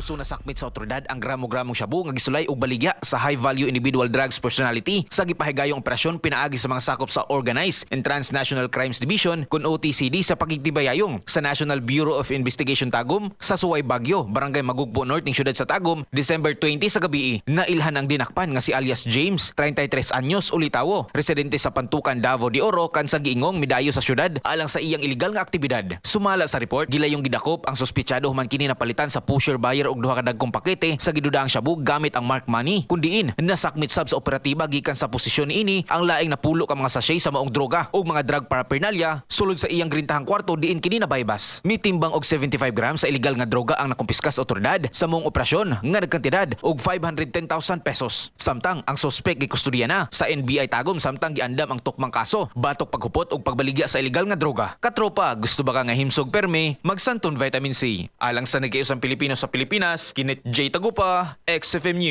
Uso na sakmit sa otoridad ang gramo-gramong shabu nga gisulay og baligya sa high value individual drugs personality sa gipahigayong operasyon pinaagi sa mga sakop sa Organized and Transnational Crimes Division kun OTCD sa pagigtibayayong sa National Bureau of Investigation Tagum sa Suway, Baguio, Barangay Magugpo North ning syudad sa Tagum, December 20 sa gabi. Nailhan ang dinakpan nga si alias James, 33 anyos, ulitawo, residente sa Pantukan, Davao de Oro, kan sa giingong midayo sa syudad alang sa iyang iligal nga aktibidad. Sumala sa report, gilayong gidakop ang suspitsado human kini napalitan sa pusher buyer og duha ka dagkong pakete sa gidudaang shabu gamit ang mark money. Kun diin nasakmit sab sa operatiba gikan sa posisyon niini ang laing napulo ka mga sachet sa maong droga ug mga drug paraphernalia sulod sa iyang grintahang kwarto diin kini nabaybas. Mitimbang og 75 grams sa illegal nga droga ang nakumpiska sa otoridad sa maong operasyon nga nagkantidad og 510,000 pesos. Samtang ang suspek gikustudiya na sa NBI Tagum samtang giandam ang tukmang kaso batok paghupot og pagbaligya sa illegal nga droga. Katropa, gusto ba ka nga himsog perme? Magsanton Vitamin C. Alang sa nagkiusang Pilipino sa Pilipinas, Kinit J. Tagupa, XFM News.